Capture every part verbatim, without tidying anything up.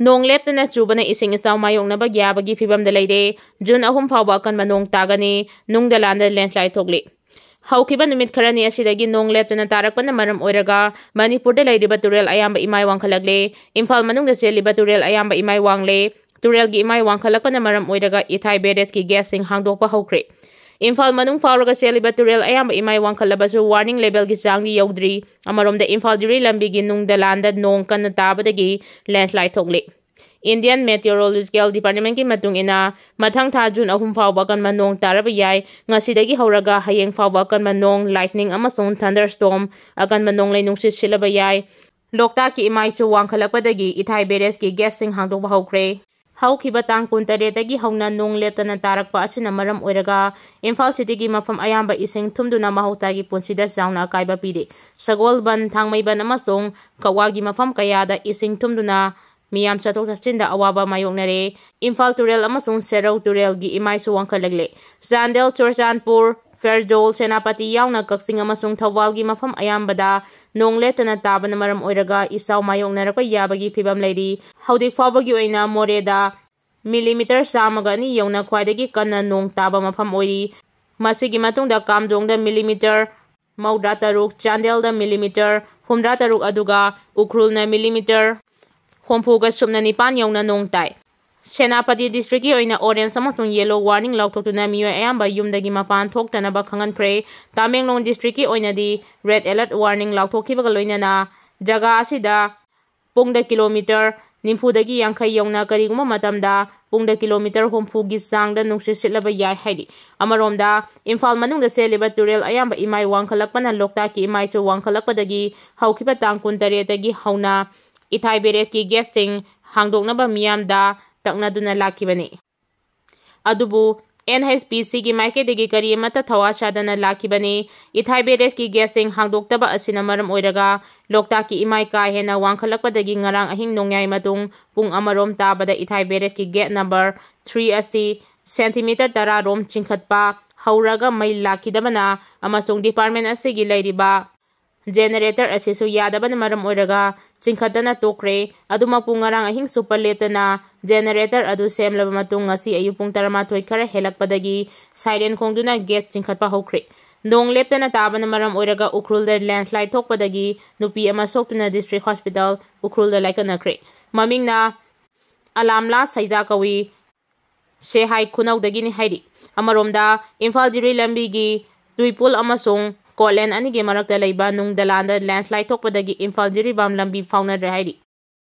ꯅꯣꯡ ꯂꯦꯞꯇꯅ ꯆꯨꯕꯅ ꯏꯁꯤꯡ ꯏꯆꯥꯎ ꯃꯥꯌꯣꯛꯅꯕ ꯌꯥꯕꯒꯤ ꯐꯤꯕꯝꯗ ꯂꯩꯔꯦ꯫ ꯖꯨꯟ ꯑꯍꯨꯝ ꯐꯥꯎꯕ ꯑꯀꯟꯕ ꯅꯣꯡ ꯇꯥꯒꯅꯤ꯫ ꯅꯨꯡꯗ ꯂꯥꯟꯗ ꯂꯦꯟꯁꯂꯥꯏꯠ ꯊꯣꯛꯂꯤ꯫ ꯍꯧꯈꯤꯕ ꯅꯨꯃꯤꯠ ꯈꯔꯅꯤ ꯑꯁꯤꯗꯒꯤ ꯅꯣꯡ ꯂꯦꯞꯇꯅ ꯇꯥꯔꯛꯄꯅ ꯃꯔꯝ ꯑꯣꯏꯔꯒ ꯃꯅꯤꯄꯨꯔꯗ ꯂꯩꯔꯤꯕ ꯇꯨꯔꯦꯜ ꯑꯌꯥꯝꯕ ꯏꯃꯥꯏ ꯋꯥꯡꯈꯠꯂꯛꯂꯦ꯫ ꯏꯝꯐꯥꯜ ꯃꯅꯨꯡꯗ ꯆꯦꯜꯂꯤꯕ ꯇꯨꯔꯦꯜ ꯑꯌꯥꯝꯕ ꯏꯃꯥꯏ ꯋꯥꯡꯂꯦ꯫ ꯇꯨꯔꯦꯜꯒꯤ ꯏꯃꯥꯏ ꯋꯥꯡꯈꯠꯂꯛꯄꯅ ꯃꯔꯝ ꯑꯣꯏꯔꯒ ꯏꯊꯥꯏ ꯕꯦꯔꯦꯖꯀꯤ ꯒꯦꯠꯁꯤꯡ ꯍꯥꯡꯗꯣꯛꯄ ꯍꯧꯈ꯭ꯔꯦ꯫ ꯏꯝꯐꯥꯜ ꯃꯅꯨꯡ ꯐꯥꯎꯔꯒ ꯆꯦꯜꯂꯤꯕ ꯇꯨꯔꯦꯜ ꯑꯌꯥꯝꯕ ꯏꯃꯥꯏ ꯋꯥꯡꯈꯠꯂꯕꯁꯨ ꯋꯥꯔꯅꯤꯡ ꯂꯦꯚꯦꯜꯒꯤ ꯆꯥꯡꯗꯤ ꯌꯧꯗ꯭ꯔꯤ꯫ ꯑꯃꯔꯣꯝꯗ ꯏꯝꯐꯥꯜ ꯖꯤꯔꯤ ꯂꯝꯕꯤꯒꯤ ꯅꯨꯡꯗ ꯂꯥꯟꯗ ꯅꯣꯡ ꯀꯟꯅ ꯇꯥꯕꯗꯒꯤ ꯂꯦꯟꯁꯂꯥꯏꯠ ꯊꯣꯛꯂꯤ꯫ ꯏꯟꯗꯤꯌꯟ ꯃꯦꯇꯤꯑꯣꯔꯣꯂꯣꯖꯤꯀꯦꯜ ꯗꯤꯄꯥꯔꯠꯃꯦꯟꯒꯤ ꯃꯇꯨꯡ ꯏꯟꯅ, ꯃꯊꯪ ꯊꯥ ꯖꯨꯟ ꯑꯍꯨꯝ ꯐꯥꯎꯕ ꯑꯀꯟꯕ ꯅꯣꯡ ꯇꯥꯔꯕ ꯌꯥꯏ꯫ ꯉꯁꯤꯗꯒꯤ ꯍꯧꯔꯒ ꯍꯌꯦꯡ ꯐꯥꯎꯕ ꯑꯀꯟꯕ ꯅꯣꯡ, ꯂꯥꯏꯠꯅꯤꯡ ꯑꯃꯁꯨꯡ ꯊꯟꯗꯔꯁ꯭ꯇꯣꯔꯝ, ꯑꯀꯟꯕ ꯅꯣꯡꯂꯩ ꯅꯨꯡꯁꯤꯠ ꯁꯤꯠꯂꯕ ꯌꯥꯏ꯫ ꯂꯣꯛꯇꯥꯛꯀꯤ ꯏꯃꯥꯏꯁꯨ ꯋꯥꯡꯈꯠꯂꯛꯄꯗꯒꯤ ꯏꯊꯥꯏ ꯕꯦꯔꯦꯖꯀꯤ ꯒꯦꯠꯁꯤꯡ ꯍꯥꯡꯗꯣꯛꯄ ꯍꯧꯈ꯭ꯔꯦ꯫ ꯍꯧꯈꯤꯕ ꯇꯥꯡ ꯀꯨꯟꯇꯔꯦꯠꯇꯒꯤ ꯍꯧꯅ ꯅꯣꯡ ꯂꯦꯞꯇꯅ ꯇꯥꯔꯛꯄ ꯑꯁꯤꯅ ꯃꯔꯝ ꯑꯣꯏꯔꯒ ꯏꯝꯐꯥꯜ ꯁꯤꯇꯤꯒꯤ ꯃꯐꯝ ꯑꯌꯥꯝꯕ ꯏꯁꯤꯡ ꯊꯨꯝꯗꯨꯅ ꯃꯍꯧꯁꯥꯒꯤ ꯄꯨꯟꯁꯤꯗ ꯆꯥꯎꯅ ꯑꯀꯥꯏꯕ ꯄꯤꯔꯤ꯫ ꯁꯒꯣꯜꯕꯟ, ꯊꯥꯡꯃꯩꯕꯟ ꯑꯃꯁꯨꯡ ꯀꯛꯋꯥꯒꯤ ꯃꯐꯝ ꯀꯌꯥꯗ ꯏꯁꯤꯡ ꯊꯨꯝꯗꯨꯅ ꯃꯤꯌꯥꯝ ꯆꯠꯊꯣꯛ ꯆꯠꯁꯤꯟꯗ ꯑꯋꯥꯕ ꯃꯥꯌꯣꯛꯅꯔꯦ꯫ ꯏꯝꯐꯥꯜ ꯇꯨꯔꯦꯜ ꯑꯃꯁꯨꯡ ꯁꯦꯔꯧ ꯇꯨꯔꯦꯜꯒꯤ ꯏꯃꯥꯏꯁꯨ ꯋꯥꯡꯈꯠꯂꯛꯂꯦ꯫ ꯆꯥꯟꯗꯦꯜ, ꯆꯨꯔꯆꯥꯟꯄꯨꯔ, ꯐꯦꯔꯖꯣꯜ, ꯁꯦꯅꯥꯄꯇꯤ ꯌꯥꯎꯅ ꯀꯛꯆꯤꯡ ꯑꯃꯁꯨꯡ ꯊꯧꯕꯥꯜꯒꯤ ꯃꯐꯝ ꯑꯌꯥꯝꯕꯗ ꯅꯣꯡ ꯂꯦꯞꯇꯅ ꯇꯥꯕꯅ ꯃꯔꯝ ꯑꯣꯏꯔꯒ ꯏꯆꯥꯎ ꯃꯥꯌꯣꯛꯅꯔꯛꯄ ꯌꯥꯕꯒꯤ ꯐꯤꯕꯝ ꯂꯩꯔꯤ꯫ ꯍꯧꯖꯤꯛ ꯐꯥꯎꯕꯒꯤ ꯑꯣꯏꯅ ꯃꯣꯔꯦꯗ ꯃꯤꯂꯤꯃꯤꯇꯔ ꯆꯥꯝꯃꯒ ꯑꯅꯤ ꯌꯧꯅ ꯈ꯭ꯋꯥꯏꯗꯒꯤ ꯀꯟꯅ ꯅꯣꯡ ꯇꯥꯕ ꯃꯐꯝ ꯑꯣꯏꯔꯤ꯫ ꯃꯁꯤꯒꯤ ꯃꯇꯨꯡꯗ ꯀꯥꯝꯖꯣꯡꯗ ꯃꯤꯂꯤꯃꯤꯇꯔ ꯃꯧꯗ꯭ꯔꯥ ꯇꯔꯨꯛ, ꯆꯥꯟꯗꯦꯜꯗ ꯃꯤꯂꯤꯃꯤꯇꯔ ꯍꯨꯝꯗ꯭ꯔꯥ ꯇꯔꯨꯛ, ꯑꯗꯨꯒ ꯎꯈ꯭ꯔꯨꯜꯅ ꯃꯤꯂꯤꯃꯤꯇꯔ ꯍꯨꯝꯐꯨꯒ ꯁꯨꯞꯅ ꯅꯤꯄꯥꯟ ꯌꯧꯅ ꯅꯣꯡ ꯇꯥꯏ꯫ ꯁꯦꯅꯥꯄꯇꯤ ꯗꯤꯁꯇ꯭ꯔꯤꯛꯀꯤ ꯑꯣꯏꯅ ꯑꯣꯔꯦꯟꯖ ꯑꯃꯁꯨꯡ ꯌꯦꯂꯣ ꯋꯥꯔꯅꯤꯡ ꯂꯥꯎꯊꯣꯛꯇꯨꯅ ꯃꯤꯑꯣꯏ ꯑꯌꯥꯝꯕ ꯌꯨꯝꯗꯒꯤ ꯃꯄꯥꯟ ꯊꯣꯛꯇꯅꯕ ꯈꯪꯍꯟꯈ꯭ꯔꯦ꯫ ꯇꯥꯃꯦꯡꯂꯣꯡ ꯗꯤꯁꯇ꯭ꯔꯤꯛꯀꯤ ꯑꯣꯏꯅꯗꯤ ꯔꯦꯗ ꯑꯦꯂꯔꯠ ꯋꯥꯔꯅꯤꯡ ꯂꯥꯎꯊꯣꯛꯈꯤꯕꯒ ꯂꯣꯏꯅꯅ ꯖꯒꯥ ꯑꯁꯤꯗ ꯄꯨꯡꯗ ꯀꯤꯂꯣꯃꯤꯇꯔ ꯅꯤꯐꯨꯗꯒꯤ ꯌꯥꯡꯈꯩ ꯌꯧꯅ, ꯀꯔꯤꯒꯨꯝꯕ ꯃꯇꯝꯗ ꯄꯨꯡꯗ ꯀꯤꯂꯣꯃꯤꯇꯔ ꯍꯨꯝꯐꯨꯒꯤ ꯆꯥꯡꯗ ꯅꯨꯡꯁꯤꯠ ꯁꯤꯠꯂꯕ ꯌꯥꯏ ꯍꯥꯏꯔꯤ꯫ ꯑꯃꯔꯣꯝꯗ, ꯏꯝꯐꯥꯜ ꯃꯅꯨꯡꯗ ꯆꯦꯜꯂꯤꯕ ꯇꯨꯔꯦꯜ ꯑꯌꯥꯝꯕ ꯏꯃꯥꯏ ꯋꯥꯡꯈꯠꯂꯛꯄꯅ ꯂꯣꯛꯇꯥꯛꯀꯤ ꯏꯃꯥꯏꯁꯨ ꯋꯥꯡꯈꯠꯂꯛꯄꯗꯒꯤ ꯍꯧꯈꯤꯕ ꯇꯥꯡ ꯀꯨꯟꯇꯔꯦꯠꯇꯒꯤ ꯍꯧꯅ ꯏꯊꯥꯏ ꯕꯦꯔꯦꯖꯀꯤ ꯒꯦꯠꯁꯤꯡ ꯍꯥꯡꯗꯣꯛꯅꯕ ꯃꯤꯌꯥꯝꯗ ꯇꯛꯅꯗꯨꯅ ꯂꯥꯛꯈꯤꯕꯅꯤ꯫ ꯑꯗꯨꯕꯨ NHPCꯒꯤ ꯃꯥꯏꯀꯩꯗꯒꯤ ꯀꯔꯤ ꯑꯃꯠꯇ ꯊꯋꯥ ꯁꯥꯗꯅ ꯂꯥꯛꯈꯤꯕꯅꯤ꯫ ꯏꯊꯥꯏ ꯕꯦꯔꯦꯖꯀꯤ ꯒꯦꯠꯁꯤꯡ ꯍꯥꯡꯗꯣꯛꯇꯕ ꯑꯁꯤꯅ ꯃꯔꯝ ꯑꯣꯏꯔꯒ ꯂꯣꯛꯇꯥꯛꯀꯤ ꯏꯃꯥꯏ ꯀꯥ ꯍꯦꯟꯅ ꯋꯥꯡꯈꯠꯂꯛꯄꯗꯒꯤ ꯉꯔꯥꯡ ꯑꯍꯤꯡ ꯅꯣꯡꯌꯥꯏ ꯃꯇꯨꯡ ꯄꯨꯡ ꯑꯃꯔꯣꯝ ꯇꯥꯕꯗ ꯏꯊꯥꯏ ꯕꯦꯔꯦꯖꯀꯤ ꯒꯦꯠ ꯅꯝꯕꯔ three ꯑꯁꯤ ꯁꯦꯟꯇꯤꯃꯤꯇꯔ ꯇꯔꯥ ꯔꯣꯝ ꯆꯤꯡꯈꯠꯄ ꯍꯧꯔꯒ ꯃꯩ ꯂꯥꯛꯈꯤꯗꯕꯅ ꯑꯃꯁꯨꯡ ꯗꯤꯄꯥꯔꯠꯃꯦꯟ ꯑꯁꯤꯒꯤ ꯂꯩꯔꯤꯕ ꯖꯦꯅꯦꯔꯦꯇꯔ ꯑꯁꯤꯁꯨ ꯌꯥꯗꯕꯅ ꯃꯔꯝ ꯑꯣꯏꯔꯒ ꯆꯤꯡꯈꯠꯇꯅ ꯇꯣꯛꯈ꯭ꯔꯦ꯫ ꯑꯗꯨꯃꯛꯄꯨ ꯉꯔꯥꯡ ꯑꯍꯤꯡ ꯆꯨꯞꯄ ꯂꯦꯞꯇꯅ ꯖꯦꯅꯦꯔꯦꯇꯔ ꯑꯗꯨ ꯁꯦꯝꯂꯕ ꯃꯇꯨꯡ ꯉꯁꯤ ꯑꯌꯨꯛ ꯄꯨꯡ ꯇꯔꯥꯃꯥꯊꯣꯏ ꯈꯔ ꯍꯦꯜꯂꯛꯄꯗꯒꯤ ꯁꯥꯏꯔꯦꯟ ꯈꯣꯡꯗꯨꯅ ꯒꯦꯁ ꯆꯤꯡꯈꯠꯄ ꯍꯧꯈ꯭ꯔꯦ꯫ ꯅꯣꯡ ꯂꯦꯞꯇꯅ ꯇꯥꯕꯅ ꯃꯔꯝ ꯑꯣꯏꯔꯒ ꯎꯈ꯭ꯔꯨꯜꯗ ꯂꯦꯟꯁꯂꯥꯏꯠ ꯊꯣꯛꯄꯗꯒꯤ ꯅꯨꯄꯤ ꯑꯃ ꯁꯣꯛꯇꯨꯅ ꯗꯤꯁꯇ꯭ꯔꯤꯛ ꯍꯣꯁꯄꯤꯇꯥꯜ ꯎꯈ꯭ꯔꯨꯜꯗ ꯂꯥꯏꯀꯠꯅꯈ꯭ꯔꯦ꯫ ꯃꯃꯤꯡꯅ ꯑꯂꯥꯝꯂꯥ ꯁꯩꯖꯥ ꯀꯧꯏ꯫ ꯁꯦꯍꯥꯏ ꯈꯨꯅꯧꯗꯒꯤꯅꯤ ꯍꯥꯏꯔꯤ꯫ ꯑꯃꯔꯣꯝꯗ ꯏꯝꯐꯥꯜ ꯖꯤꯔꯤ ꯂꯝꯕꯤꯒꯤ ꯇꯨꯏꯄꯨꯜ ꯑꯃꯁꯨꯡ ꯀꯣꯠꯂꯦꯟ ꯑꯅꯤꯒꯤ ꯃꯔꯛꯇ ꯂꯩꯕ ꯅꯨꯡ ꯗꯂꯥꯟꯗ ꯂꯦꯟꯁꯂꯥꯏꯠ ꯊꯣꯛꯄꯗꯒꯤ ꯏꯝꯐꯥꯜ ꯖꯤꯔꯤꯕꯥꯝ ꯂꯝꯕꯤ ꯐꯥꯎꯅꯗ꯭ꯔꯦ ꯍꯥꯏꯔꯤ꯫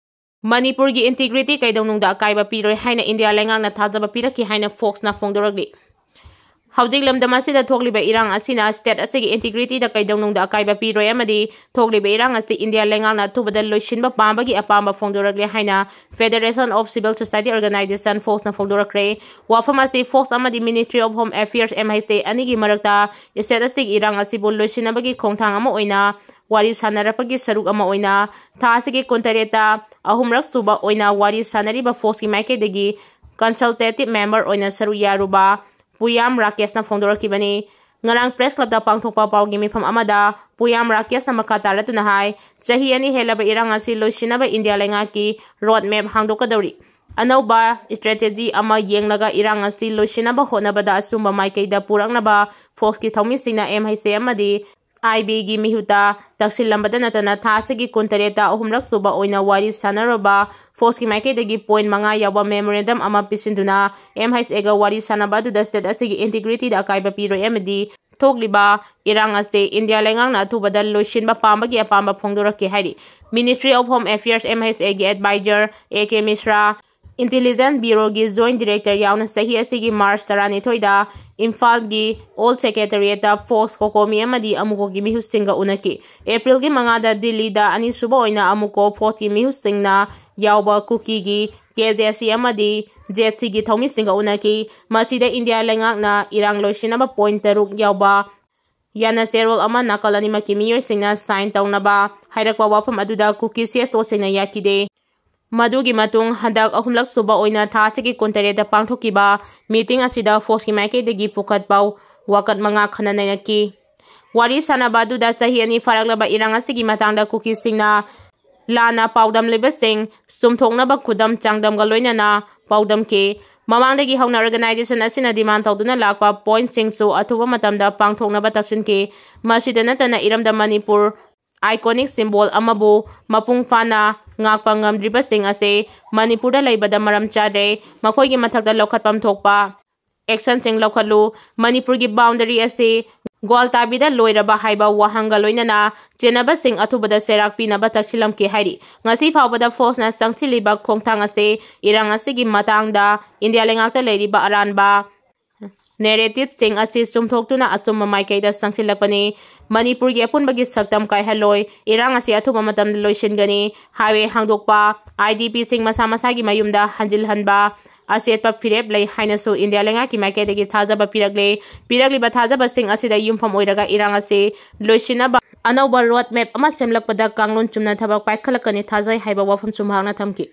ꯃꯅꯤꯄꯨꯔꯒꯤ ꯏꯟꯇꯤꯒ꯭ꯔꯤꯇꯤ ꯀꯩꯗꯧꯅꯨꯡꯗ ꯑꯀꯥꯏꯕ ꯄꯤꯔꯣꯏ ꯍꯥꯏꯅ ꯏꯟꯗꯤꯌꯥ ꯂꯩꯉꯥꯛꯅ ꯊꯥꯖꯕ ꯄꯤꯔꯛꯈꯤ ꯍꯥꯏꯅ ꯐꯣꯛꯁꯅ ꯐꯣꯡꯗꯣꯔꯛꯂꯤ꯫ ꯍꯧꯖꯤꯛ ꯂꯝꯗꯝ ꯑꯁꯤꯗ ꯊꯣꯛꯂꯤꯕ ꯏꯔꯥꯡ ꯑꯁꯤꯅ ꯁ꯭ꯇꯦꯠ ꯑꯁꯤꯒꯤ ꯏꯟꯇꯤꯒ꯭ꯔꯤꯇꯤꯗ ꯀꯩꯗꯧꯅꯨꯡꯗ ꯑꯀꯥꯏꯕ ꯄꯤꯔꯣꯏ ꯑꯃꯗꯤ ꯊꯣꯛꯂꯤꯕ ꯏꯔꯥꯡ ꯑꯁꯤ ꯏꯟꯗꯤꯌꯥ ꯂꯩꯉꯥꯛꯅ ꯑꯊꯨꯕꯗ ꯂꯣꯏꯁꯤꯟꯕ ꯄꯥꯝꯕꯒꯤ ꯑꯄꯥꯝꯕ ꯐꯣꯡꯗꯣꯔꯛꯂꯦ ꯍꯥꯏꯅ Federation of Civil Society Organization, ꯐꯣꯛꯁꯅ ꯐꯣꯡꯗꯣꯔꯛꯈ꯭ꯔꯦ꯫ ꯋꯥꯐꯝ ꯑꯁꯤ ꯐꯣꯛꯁ ꯑꯃꯗꯤ Ministry of Home Affairs, MHA, ꯑꯅꯤꯒꯤ ꯃꯔꯛꯇ ꯁ꯭ꯇꯦꯠ ꯑꯁꯤꯒꯤ ꯏꯔꯥꯡ ꯑꯁꯤꯕꯨ ꯂꯣꯏꯁꯤꯟꯅꯕꯒꯤ ꯈꯣꯡꯊꯥꯡ ꯑꯃ ꯑꯣꯏꯅ ꯋꯥꯔꯤ ꯁꯥꯟꯅꯔꯛꯄꯒꯤ ꯁꯔꯨꯛ ꯑꯃ ꯑꯣꯏꯅ ꯊꯥ ꯑꯁꯤꯒꯤ ꯀꯨꯟꯇꯔꯦꯠꯇ ꯑꯍꯨꯝꯔꯛ ꯁꯨꯕ ꯑꯣꯏꯅ ꯋꯥꯔꯤ ꯁꯥꯟꯅꯔꯤꯕ ꯐꯣꯛꯁꯀꯤ ꯃꯥꯏꯀꯩꯗꯒꯤ consultative member ꯑꯣꯏꯅ ꯁꯔꯨꯛ ꯌꯥꯔꯨꯕ ꯄꯨꯌꯥꯝ ꯔꯥꯀꯦꯁꯅ ꯐꯣꯡꯗꯣꯔꯛꯈꯤꯕꯅꯤ꯫ ꯉꯔꯥꯡ ꯄ꯭ꯔꯦꯁ ꯀ꯭ꯂꯕꯇ ꯄꯥꯡꯊꯣꯛꯄ ꯄꯥꯎꯒꯤ ꯃꯤꯐꯝ ꯑꯃꯗ ꯄꯨꯌꯥꯝ ꯔꯥꯀꯦꯁꯅ ꯃꯈꯥ ꯇꯥꯔꯛꯇꯨꯅ ꯍꯥꯏ, ꯆꯍꯤ ꯑꯅꯤ ꯍꯦꯜꯂꯕ ꯏꯔꯥꯡ ꯑꯁꯤ ꯂꯣꯏꯁꯤꯟꯅꯕ ꯏꯟꯗꯤꯌꯥ ꯂꯩꯉꯥꯛꯀꯤ ꯔꯣꯗ ꯃꯦꯞ ꯍꯥꯡꯗꯣꯛꯀꯗꯧꯔꯤ꯫ ꯑꯅꯧꯕ ꯁ꯭ꯇ꯭ꯔꯦꯇꯦꯖꯤ ꯑꯃ ꯌꯦꯡꯂꯒ ꯏꯔꯥꯡ ꯑꯁꯤ ꯂꯣꯏꯁꯤꯟꯅꯕ ꯍꯣꯠꯅꯕꯗ ꯑꯆꯨꯝꯕ ꯃꯥꯏꯀꯩꯗ ꯄꯨꯔꯛꯅꯕ ꯐꯣꯛꯁꯀꯤ ꯊꯧꯃꯤꯁꯤꯡꯅ MHA ꯑꯃꯗꯤ IB ꯒꯤ ꯃꯤꯍꯨꯠꯇ ꯇꯛꯁꯤꯜꯂꯝꯕꯗ ꯅꯠꯇꯅ ꯊꯥ ꯑꯁꯤꯒꯤ ꯀꯨꯟꯇꯔꯦꯠꯇ ꯑꯍꯨꯝꯔꯛ ꯁꯨꯕ ꯑꯣꯏꯅ ꯋꯥꯔꯤ ꯁꯥꯟꯅꯔꯨꯕ ꯐꯣꯛꯁꯀꯤ ꯃꯥꯏꯀꯩꯗꯒꯤ ꯄꯣꯏꯟꯠ ꯃꯉꯥ ꯌꯥꯎꯕ ꯃꯦꯃꯣꯔꯦꯟꯗꯝ ꯑꯃ ꯄꯤꯁꯤꯟꯗꯨꯅ MHA ꯒ ꯋꯥꯔꯤ ꯁꯥꯟꯅꯕ ꯑꯗꯨꯗ ꯁ꯭ꯇꯦꯠ ꯑꯁꯤꯒꯤ ꯏꯟꯇꯤꯒ꯭ꯔꯤꯇꯤꯗ ꯑꯀꯥꯏꯕ ꯄꯤꯔꯣꯏ ꯑꯃꯗꯤ ꯊꯣꯛꯂꯤꯕ ꯏꯔꯥꯡ ꯑꯁꯤ ꯏꯟꯗꯤꯌꯥ ꯂꯩꯉꯥꯛꯅ ꯑꯊꯨꯕꯗ ꯂꯣꯏꯁꯤꯟꯕ ꯄꯥꯝꯕꯒꯤ ꯑꯄꯥꯝꯕ ꯐꯣꯡꯗꯣꯔꯛꯈꯤ ꯍꯥꯏꯔꯤ꯫ Ministry of Home Affairs, MHA ꯒꯤ adviser A K Mishra, intelligence ꯕ꯭ꯌꯨꯔꯣꯒꯤ ꯖꯣꯏꯟꯠ ꯗꯤꯔꯦꯛꯇꯔ ꯌꯥꯎꯅ ꯆꯍꯤ ꯑꯁꯤꯒꯤ ꯃꯥꯔꯆ ꯇꯔꯥꯅꯤꯊꯣꯏꯗ ꯏꯝꯐꯥꯜꯒꯤ ꯑꯣꯜ ꯁꯦꯀ꯭ꯔꯦꯇꯔꯤꯌꯦꯠꯇ ꯐꯣꯛꯁ, ꯀꯣꯀꯣꯃꯤ ꯑꯃꯗꯤ ꯑꯃꯨꯀꯣꯒꯤ ꯃꯤꯍꯨꯠꯁꯤꯡꯒ ꯎꯅꯈꯤ꯫ ꯑꯦꯄ꯭ꯔꯤꯜꯒꯤ ꯃꯉꯥꯗ ꯗꯤꯜꯂꯤꯗ ꯑꯅꯤꯁꯨꯕ ꯑꯣꯏꯅ ꯑꯃꯨꯀꯣ ꯐꯣꯛꯁꯀꯤ ꯃꯤꯍꯨꯠꯁꯤꯡꯅ ꯌꯥꯎꯕ ꯀꯨꯀꯤꯒꯤ, KJC ꯑꯃꯗꯤ ZC ꯒꯤ ꯊꯧꯃꯤꯁꯤꯡꯒ ꯎꯅꯈꯤ꯫ ꯃꯁꯤꯗ ꯏꯟꯗꯤꯌꯥ ꯂꯩꯉꯥꯛꯅ ꯏꯔꯥꯡ ꯂꯣꯏꯁꯤꯟꯅꯕ ꯄꯣꯏꯟꯠ ꯇꯔꯨꯛ ꯌꯥꯎꯕ ꯌꯥꯅ ꯆꯦꯔꯣꯜ ꯑꯃ ꯅꯥꯀꯜ ꯑꯅꯤꯃꯛꯀꯤ ꯃꯤꯑꯣꯏꯁꯤꯡꯅ ꯁꯥꯏꯟ ꯇꯧꯅꯕ ꯍꯥꯏꯔꯛꯄ ꯋꯥꯐꯝ ꯑꯗꯨꯗ ꯀꯨꯀꯤ CSO ꯁꯤꯡꯅ ꯌꯥꯈꯤꯗꯦ꯫ ꯃꯗꯨꯒꯤ ꯃꯇꯨꯡ ꯍꯟꯗꯛ ꯑꯍꯨꯝꯂꯛ ꯁꯨꯕ ꯑꯣꯏꯅ ꯊꯥ ꯑꯁꯤꯒꯤ ꯀꯨꯟꯇꯔꯦꯠꯇ ꯄꯥꯡꯊꯣꯛꯈꯤꯕ ꯃꯤꯇꯤꯡ ꯑꯁꯤꯗ ꯐꯣꯛꯁꯀꯤ ꯃꯥꯏꯀꯩꯗꯒꯤ ꯄꯨꯈꯠꯄ ꯋꯥꯀꯠ ꯃꯉꯥ ꯈꯟꯅ ꯅꯩꯅꯈꯤ꯫ ꯋꯥꯔꯤ ꯁꯥꯟꯅꯕ ꯑꯗꯨꯗ ꯆꯍꯤ ꯑꯅꯤ ꯐꯥꯔꯛꯂꯕ ꯏꯔꯥꯡ ꯑꯁꯤꯒꯤ ꯃꯇꯥꯡꯗ ꯀꯨꯀꯤꯁꯤꯡꯅ ꯂꯥꯟꯅ ꯄꯥꯎꯗꯝꯂꯤꯕꯁꯤꯡ ꯆꯨꯝꯊꯣꯛꯅꯕ ꯈꯨꯗꯝ ꯆꯥꯡꯗꯝꯒ ꯂꯣꯏꯅꯅ ꯄꯥꯎꯗꯝꯈꯤ꯫ ꯃꯃꯥꯡꯗꯒꯤ ꯍꯧꯅ organization ꯑꯁꯤꯅ demand ꯇꯧꯗꯨꯅ ꯂꯥꯛꯄ pointꯁꯤꯡꯁꯨ ꯑꯊꯨꯕ ꯃꯇꯝꯗ ꯄꯥꯡꯊꯣꯛꯅꯕ ꯇꯛꯁꯤꯟꯈꯤ꯫ ꯃꯁꯤꯗ ꯅꯠꯇꯅ ꯏꯔꯝꯗꯝ ꯃꯅꯤꯄꯨꯔ iconic symbol ꯑꯃꯕꯨ ꯃꯄꯨꯡ ꯐꯥꯅ ꯉꯥꯛꯄ ꯉꯝꯗ꯭ꯔꯤꯕꯁꯤꯡ ꯑꯁꯤ ꯃꯅꯤꯄꯨꯔꯗ ꯂꯩꯕꯗ ꯃꯔꯝ ꯆꯥꯗ꯭ꯔꯦ꯫ ꯃꯈꯣꯏꯒꯤ ꯃꯊꯛꯇ ꯂꯧꯈꯠꯐꯝ ꯊꯣꯛꯄ actionꯁꯤꯡ ꯂꯧꯈꯠꯂꯨ꯫ ꯃꯅꯤꯄꯨꯔꯒꯤ boundary ꯑꯁꯤ ꯒ꯭ꯋꯥꯜꯇꯥꯕꯤꯗ ꯂꯣꯏꯔꯕ ꯍꯥꯏꯕ ꯋꯥꯍꯪꯒ ꯂꯣꯏꯅꯅ ꯆꯦꯟꯅꯕꯁꯤꯡ ꯑꯊꯨꯕꯗ ꯆꯩꯔꯥꯛ ꯄꯤꯅꯕ ꯇꯛꯁꯤꯜꯂꯝꯈꯤ ꯍꯥꯏꯔꯤ꯫ ꯉꯁꯤ ꯐꯥꯎꯕꯗ forceꯅ ꯆꯪꯁꯤꯜꯂꯤꯕ ꯈꯣꯡꯊꯥꯡ ꯑꯁꯤ ꯏꯔꯥꯡ ꯑꯁꯤꯒꯤ ꯃꯇꯥꯡꯗ ꯏꯟꯗꯤꯌꯥ ꯂꯩꯉꯥꯛꯇ ꯂꯩꯔꯤꯕ ꯑꯔꯥꯟꯕ narrativeꯁꯤꯡ ꯑꯁꯤ ꯆꯨꯝꯊꯣꯛꯇꯨꯅ ꯑꯆꯨꯝꯕ ꯃꯥꯏꯀꯩꯗ ꯆꯪꯁꯤꯜꯂꯛꯄꯅꯤ꯫ ꯃꯅꯤꯄꯨꯔꯒꯤ ꯑꯄꯨꯟꯕꯒꯤ ꯁꯛꯇꯝ ꯀꯥꯏꯍꯜꯂꯣꯏ꯫ ꯏꯔꯥꯡ ꯑꯁꯤ ꯑꯊꯨꯕ ꯃꯇꯝꯗ ꯂꯣꯏꯁꯤꯟꯒꯅꯤ꯫ Highway ꯍꯥꯡꯗꯣꯛꯄ, IDPꯁꯤꯡ ꯃꯁꯥ ꯃꯁꯥꯒꯤ ꯃꯌꯨꯝꯗ ꯍꯟꯖꯤꯜꯍꯟꯕ, ꯑꯆꯦꯠꯄ ꯐꯤꯔꯦꯞ ꯂꯩ ꯍꯥꯏꯅꯁꯨ ꯏꯟꯗꯤꯌꯥ ꯂꯩꯉꯥꯛꯀꯤ ꯃꯥꯏꯀꯩꯗꯒꯤ ꯊꯥꯖꯕ ꯄꯤꯔꯛꯂꯦ꯫ ꯄꯤꯔꯛꯂꯤꯕ ꯊꯥꯖꯕꯁꯤꯡ ꯑꯁꯤꯗ ꯌꯨꯝꯐꯝ ꯑꯣꯏꯔꯒ ꯏꯔꯥꯡ ꯑꯁꯤ ꯂꯣꯏꯁꯤꯟꯅꯕ ꯑꯅꯧꯕ road map ꯑꯃ ꯁꯦꯝꯂꯛꯄꯗ ꯀꯥꯡꯂꯣꯟ ꯆꯨꯝꯅ ꯊꯕꯛ ꯄꯥꯏꯈꯠꯂꯛꯀꯅꯤ ꯊꯥꯖꯩ ꯍꯥꯏꯕ ꯋꯥꯐꯝꯁꯨ ꯃꯍꯥꯛꯅ ꯊꯝꯈꯤ꯫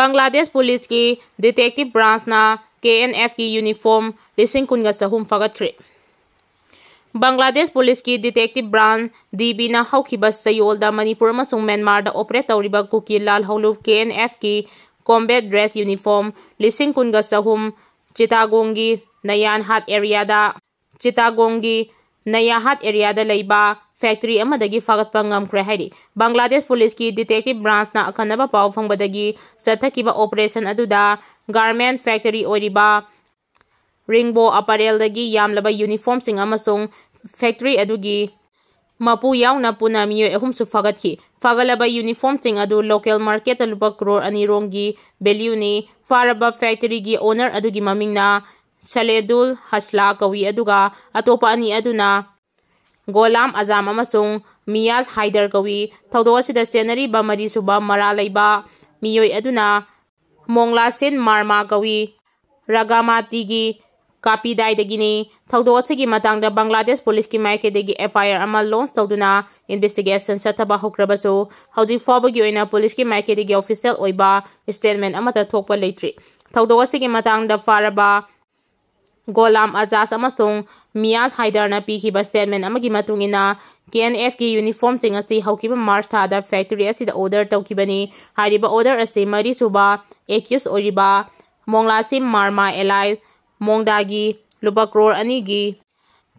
ꯕꯪꯒ꯭ꯂꯥꯗꯦꯁ ꯄꯨꯂꯤꯁꯀꯤ detective branchꯅ KNFꯀꯤ uniform ꯂꯤꯁꯤꯡ ꯀꯨꯟꯒ ꯆꯍꯨꯝ ꯐꯥꯒꯠꯈ꯭ꯔꯦ꯫ ꯕꯪꯒ꯭ꯂꯥꯗꯦꯁ ꯄꯨꯂꯤꯁꯀꯤ detective branch DBꯅ ꯍꯧꯈꯤꯕ ꯆꯌꯣꯜꯗ ꯃꯅꯤꯄꯨꯔ ꯑꯃꯁꯨꯡ ꯃ꯭ꯌꯥꯟꯃꯥꯔꯗ operate ꯇꯧꯔꯤꯕ ꯀꯨꯀꯤ ꯂꯥꯜꯍꯧꯂꯨꯞ KNFꯀꯤ combat dress uniform ꯂꯤꯁꯤꯡ ꯀꯨꯟꯒ ꯆꯍꯨꯝ ꯆꯤꯇꯥꯒꯣꯡꯒꯤ ꯅꯌꯥꯟꯍꯥꯠ areaꯗ, ꯆꯤꯇꯥꯒꯣꯡꯒꯤ ꯅꯌꯥꯍꯥꯠ areaꯗ ꯂꯩꯕ factory ꯑꯃꯗꯒꯤ ꯐꯥꯒꯠꯄ ꯉꯝꯈ꯭ꯔꯦ ꯍꯥꯏꯔꯤ꯫ ꯕꯪꯒ꯭ꯂꯥꯗꯦꯁ ꯄꯨꯂꯤꯁꯀꯤ detective branchꯅ ꯑꯈꯟꯅꯕ ꯄꯥꯎ ꯐꯪꯕꯗꯒꯤ ꯆꯠꯊꯈꯤꯕ operation ꯑꯗꯨꯗ garment factory ꯑꯣꯏꯔꯤꯕ Rainbow Apparelꯗꯒꯤ ꯌꯥꯝꯂꯕ uniformꯁꯤꯡ ꯑꯃꯁꯨꯡ factory ꯑꯗꯨꯒꯤ ꯃꯄꯨ ꯌꯥꯎꯅ ꯄꯨꯟꯅ ꯃꯤꯑꯣꯏ ꯑꯍꯨꯝꯁꯨ ꯐꯥꯒꯠꯈꯤ꯫ ꯐꯥꯒꯠꯂꯕ uniformꯁꯤꯡ ꯑꯗꯨ local marketꯇ ꯂꯨꯄꯥ ꯀ꯭ꯔꯣꯔ ꯑꯅꯤ ꯔꯣꯝꯒꯤ valueꯅꯤ꯫ ꯐꯥꯔꯕ factoryꯒꯤ owner ꯑꯗꯨꯒꯤ ꯃꯃꯤꯡꯅ ꯁꯂꯦꯗꯨꯜ ꯍꯁꯂꯥ ꯀꯧꯏ, ꯑꯗꯨꯒ ꯑꯇꯣꯞꯄ ꯑꯅꯤ ꯑꯗꯨꯅ ꯒꯣꯂꯥꯝ ꯑꯖꯥꯝ ꯑꯃꯁꯨꯡ ꯃꯤꯌꯥꯖ ꯍꯥꯏꯗꯔ ꯀꯧꯏ꯫ ꯊꯧꯗꯣꯛ ꯑꯁꯤꯗ ꯆꯦꯟꯅꯔꯤꯕ ꯃꯔꯤꯁꯨꯕ ꯃꯔꯥ ꯂꯩꯕ ꯃꯤꯑꯣꯏ ꯑꯗꯨꯅ ꯃꯣꯡꯂꯥꯁꯤꯟ ꯃꯥꯔꯃꯥ ꯀꯧꯏ꯫ ꯔꯥꯒꯥꯃꯥꯇꯤꯒꯤ ꯀꯥꯄꯤꯗꯥꯏꯗꯒꯤꯅꯤ꯫ ꯊꯧꯗꯣꯛ ꯑꯁꯤꯒꯤ ꯃꯇꯥꯡꯗ ꯕꯪꯒ꯭ꯂꯥꯗꯦꯁ ꯄꯨꯂꯤꯁꯀꯤ ꯃꯥꯏꯀꯩꯗꯒꯤ FIR ꯑꯃ launch ꯇꯧꯗꯨꯅ investigation ꯆꯠꯊꯕ ꯍꯧꯈ꯭ꯔꯕꯁꯨ, ꯍꯧꯖꯤꯛ ꯐꯥꯎꯕꯒꯤ ꯑꯣꯏꯅ ꯄꯨꯂꯤꯁꯀꯤ ꯃꯥꯏꯀꯩꯗꯒꯤ official ꯑꯣꯏꯕ statement ꯑꯃꯠꯇ ꯊꯣꯛꯄ ꯂꯩꯇ꯭ꯔꯤ꯫ ꯊꯧꯗꯣꯛ ꯑꯁꯤꯒꯤ ꯃꯇꯥꯡꯗ ꯐꯥꯔꯕ ꯒꯣꯂꯥꯝ ꯑꯖꯥꯖ ꯑꯃꯁꯨꯡ ꯃꯤꯌꯥꯜ ꯍꯥꯏꯗꯔꯅ ꯄꯤꯈꯤꯕ statement ꯑꯃꯒꯤ ꯃꯇꯨꯡ ꯏꯟꯅ, KNFꯀꯤ uniformꯁꯤꯡ ꯑꯁꯤ ꯍꯧꯈꯤꯕ March ꯊꯥꯗ factory ꯑꯁꯤꯗ order ꯇꯧꯈꯤꯕꯅꯤ꯫ ꯍꯥꯏꯔꯤꯕ order ꯑꯁꯤ ꯃꯔꯤꯁꯨꯕ accused ꯑꯣꯏꯔꯤꯕ ꯃꯣꯡꯂꯥꯁꯤꯝ ꯃꯥꯔꯃꯥ alias ꯃꯣꯡꯗꯥꯒꯤ ꯂꯨꯄꯥ ꯀ꯭ꯔꯣꯔ ꯑꯅꯤꯒꯤ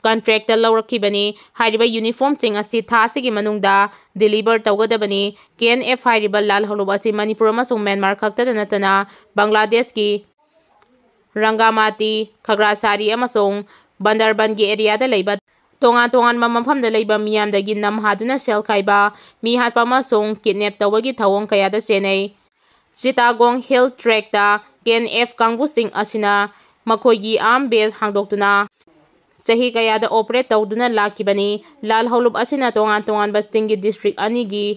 contractꯇ ꯂꯧꯔꯛꯈꯤꯕꯅꯤ꯫ ꯍꯥꯏꯔꯤꯕ uniformꯁꯤꯡ ꯑꯁꯤ ꯊꯥ ꯑꯁꯤꯒꯤ ꯃꯅꯨꯡꯗ deliver ꯇꯧꯒꯗꯕꯅꯤ꯫ KNF ꯍꯥꯏꯔꯤꯕ ꯂꯥꯜꯍꯧꯂꯨꯞ ꯑꯁꯤ ꯃꯅꯤꯄꯨꯔ ꯑꯃꯁꯨꯡ ꯃ꯭ꯌꯥꯟꯃꯥꯔ ꯈꯛꯇꯗ ꯅꯠꯇꯅ ꯕꯪꯒ꯭ꯂꯥꯗꯦꯁꯀꯤ ꯔꯪꯒꯥꯃꯥꯇꯤ, ꯈꯒ꯭ꯔꯥꯁꯥꯔꯤ ꯑꯃꯁꯨꯡ ꯕꯟꯗꯔꯕꯟꯒꯤ areaꯗ ꯂꯩꯕ ꯇꯣꯉꯥꯟ ꯇꯣꯉꯥꯟꯕ ꯃꯐꯝꯗ ꯂꯩꯕ ꯃꯤꯌꯥꯝꯗꯒꯤ ꯅꯝꯍꯥꯗꯨꯅ ꯁꯦꯜ ꯈꯥꯏꯕ, ꯃꯤ ꯍꯥꯠꯄ ꯑꯃꯁꯨꯡ kidnap ꯇꯧꯕꯒꯤ ꯊꯧꯑꯣꯡ ꯀꯌꯥꯗ ꯆꯦꯟꯅꯩ꯫ ꯆꯤꯇꯥꯒꯣꯡ Hill Trackꯇ KNF ꯀꯥꯡꯕꯨꯁꯤꯡ ꯑꯁꯤꯅ ꯃꯈꯣꯏꯒꯤ arm base ꯍꯥꯡꯗꯣꯛꯇꯨꯅ ꯆꯍꯤ ꯀꯌꯥꯗ operate ꯇꯧꯗꯨꯅ ꯂꯥꯛꯈꯤꯕꯅꯤ꯫ ꯂꯥꯜꯍꯧꯂꯨꯞ ꯑꯁꯤꯅ ꯇꯣꯉꯥꯟ ꯇꯣꯉꯥꯟꯕ ꯆꯤꯡꯒꯤ district ꯑꯅꯤꯒꯤ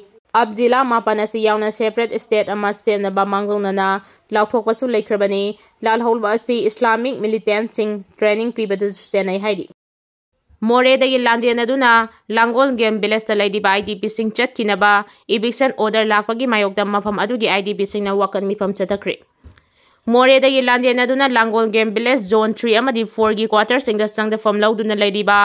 ꯑꯞ ꯖꯤꯂꯥ ꯃꯥꯄꯟ ꯑꯁꯤ ꯌꯥꯎꯅ separate state ꯑꯃ ꯁꯦꯝꯅꯕ ꯃꯥꯡꯖꯧꯅꯅ ꯂꯥꯎꯊꯣꯛꯄꯁꯨ ꯂꯩꯈ꯭ꯔꯕꯅꯤ꯫ ꯂꯥꯜꯍꯧꯂꯨꯞ ꯑꯁꯤ Islamic militantꯁꯤꯡ training ꯄꯤꯕꯗꯁꯨ ꯆꯦꯟꯅꯩ ꯍꯥꯏꯔꯤ꯫ ꯃꯣꯔꯦꯗꯒꯤ ꯂꯥꯟꯗꯦꯟꯅꯗꯨꯅ ꯂꯥꯡꯒꯣꯜ Game Villageꯇ ꯂꯩꯔꯤꯕ IDPꯁꯤꯡ ꯆꯠꯈꯤꯅꯕ eviction order ꯂꯥꯛꯄꯒꯤ ꯃꯥꯌꯣꯛꯇ ꯃꯐꯝ ꯑꯗꯨꯒꯤ IDPꯁꯤꯡꯅ ꯋꯥꯀꯠ ꯃꯤꯐꯝ ꯆꯠꯊꯈ꯭ꯔꯦ꯫ ꯃꯣꯔꯦꯗꯒꯤ ꯂꯥꯟꯗꯦꯟꯅꯗꯨꯅ ꯂꯥꯡꯒꯣꯜ Game Village Zone three ꯑꯃꯗꯤ fourꯒꯤ quarterꯁꯤꯡꯗ ꯆꯪꯗꯐꯝ ꯂꯧꯗꯨꯅ ꯂꯩꯔꯤꯕ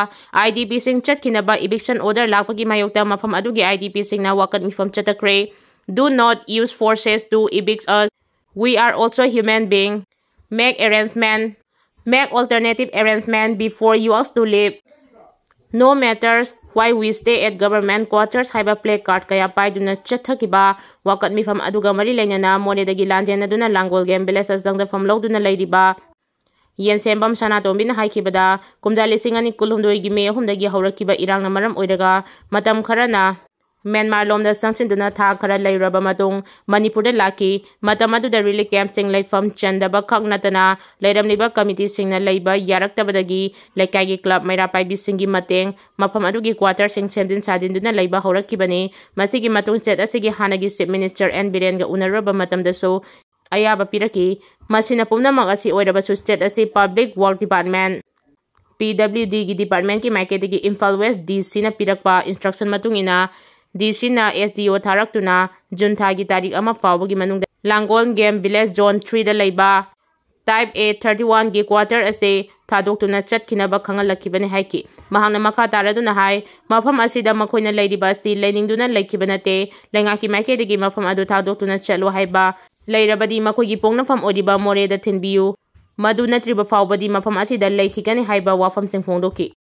IDPꯁꯤꯡ ꯆꯠꯈꯤꯅꯕ eviction order ꯂꯥꯛꯄꯒꯤ ꯃꯥꯌꯣꯛꯇ ꯃꯐꯝ ꯑꯗꯨꯒꯤ IDPꯁꯤꯡꯅ ꯋꯥꯀꯠ ꯃꯤꯐꯝ ꯆꯠꯊꯈ꯭ꯔꯦ꯫ Do not use forces to evict us. We are also human being. Make arrangement. Make alternative arrangement before you ask to leave. No matters why we stay at government quarters ꯍꯥꯏꯕ placard ꯀꯌꯥ ꯄꯥꯏꯗꯨꯅ ꯆꯠꯊꯈꯤꯕ ꯋꯥꯀꯠ ꯃꯤꯐꯝ ꯑꯗꯨꯒ ꯃꯔꯤ ꯂꯩꯅꯅ ꯃꯣꯔꯦꯗꯒꯤ ꯂꯥꯟꯗꯦꯟꯅꯗꯨꯅ ꯂꯥꯡꯒꯣꯜ Game Villageꯇ ꯆꯪꯗꯐꯝ ꯂꯧꯗꯨꯅ ꯂꯩꯔꯤꯕ ꯌꯦꯟꯁꯦꯝꯕꯝ ꯁꯅꯥꯇꯣꯝꯕꯤꯅ ꯍꯥꯏꯈꯤꯕꯗ, ꯀꯨꯝꯖꯥ ꯂꯤꯁꯤꯡ ꯑꯅꯤ ꯀꯨꯟꯍꯨꯝꯗꯣꯏꯒꯤ ꯃꯦ ꯑꯍꯨꯝꯗꯒꯤ ꯍꯧꯔꯛꯈꯤꯕ ꯏꯔꯥꯡꯅ ꯃꯔꯝ ꯑꯣꯏꯔꯒ ꯃꯇꯝ ꯈꯔꯅ ꯃ꯭ꯌꯥꯟꯃꯥꯔ ꯂꯣꯝꯗ ꯆꯪꯁꯤꯟꯗꯨꯅ ꯊꯥ ꯈꯔ ꯂꯩꯔꯨꯔꯕ ꯃꯇꯨꯡ ꯃꯅꯤꯄꯨꯔꯗ ꯂꯥꯛꯈꯤ꯫ ꯃꯇꯝ ꯑꯗꯨꯗ relief campꯁꯤꯡ ꯂꯩꯐꯝ ꯆꯟꯗꯕ ꯈꯛ ꯅꯠꯇꯅ ꯂꯩꯔꯝꯂꯤꯕ committeeꯁꯤꯡꯅ ꯂꯩꯕ ꯌꯥꯔꯛꯇꯕꯗꯒꯤ ꯂꯩꯀꯥꯏꯒꯤ club ꯃꯩꯔꯥ ꯄꯥꯏꯕꯤꯁꯤꯡꯒꯤ ꯃꯇꯦꯡ ꯃꯐꯝ ꯑꯗꯨꯒꯤ quarterꯁꯤꯡ ꯁꯦꯝꯖꯤꯟ ꯁꯥꯖꯤꯟꯗꯨꯅ ꯂꯩꯕ ꯍꯧꯔꯛꯈꯤꯕꯅꯤ꯫ ꯃꯁꯤꯒꯤ ꯃꯇꯨꯡ state ꯑꯁꯤꯒꯤ ꯍꯥꯟꯅꯒꯤ Chief Minister ꯑꯦꯟ ꯕꯤꯔꯦꯟꯒ ꯎꯅꯔꯨꯔꯕ ꯃꯇꯝꯗꯁꯨ ꯑꯌꯥꯕ ꯄꯤꯔꯛꯈꯤ꯫ ꯃꯁꯤꯅ ꯄꯨꯝꯅꯃꯛ ꯑꯁꯤ ꯑꯣꯏꯔꯕꯁꯨ state ꯑꯁꯤ Public Work Department, PWDꯒꯤ departmentꯀꯤ ꯃꯥꯏꯀꯩꯗꯒꯤ ꯏꯝꯐꯥꯜ West DCꯅ ꯄꯤꯔꯛꯄ instruction ꯃꯇꯨꯡ ꯏꯟꯅ DCꯅ SDO ꯊꯥꯔꯛꯇꯨꯅ June ꯊꯥꯒꯤ ꯇꯥꯔꯤꯛ ꯑꯃ ꯐꯥꯎꯕꯒꯤ ꯃꯅꯨꯡꯗ ꯂꯥꯡꯒꯣꯜ Game Village Zone threeꯗ ꯂꯩꯕ Type A thirty one ꯒꯤ quarter ꯑꯁꯤ ꯊꯥꯗꯣꯛꯇꯨꯅ ꯆꯠꯈꯤꯅꯕ ꯈꯪꯍꯜꯂꯛꯈꯤꯕꯅꯤ ꯍꯥꯏꯈꯤ꯫ ꯃꯍꯥꯛꯅ ꯃꯈꯥ ꯇꯥꯔꯗꯨꯅ ꯍꯥꯏ, ꯃꯐꯝ ꯑꯁꯤꯗ ꯃꯈꯣꯏꯅ ꯂꯩꯔꯤꯕ ꯑꯁꯤ ꯂꯩꯅꯤꯡꯗꯨꯅ ꯂꯩꯈꯤꯕ ꯅꯠꯇꯦ꯫ ꯂꯩꯉꯥꯛꯀꯤ ꯃꯥꯏꯀꯩꯗꯒꯤ ꯃꯐꯝ ꯑꯗꯨ ꯊꯥꯗꯣꯛꯇꯨꯅ ꯆꯠꯂꯨ ꯍꯥꯏꯕ ꯂꯩꯔꯕꯗꯤ ꯃꯈꯣꯏꯒꯤ ꯄꯣꯛꯅꯐꯝ ꯑꯣꯏꯔꯤꯕ ꯃꯣꯔꯦꯗ ꯊꯤꯟꯕꯤꯌꯨ꯫ ꯃꯗꯨ ꯅꯠꯇ꯭ꯔꯤꯕ ꯐꯥꯎꯕꯗꯤ ꯃꯐꯝ ꯑꯁꯤꯗ ꯂꯩꯈꯤꯒꯅꯤ ꯍꯥꯏꯕ ꯋꯥꯐꯝꯁꯤꯡ ꯐꯣꯡꯗꯣꯛꯈꯤ꯫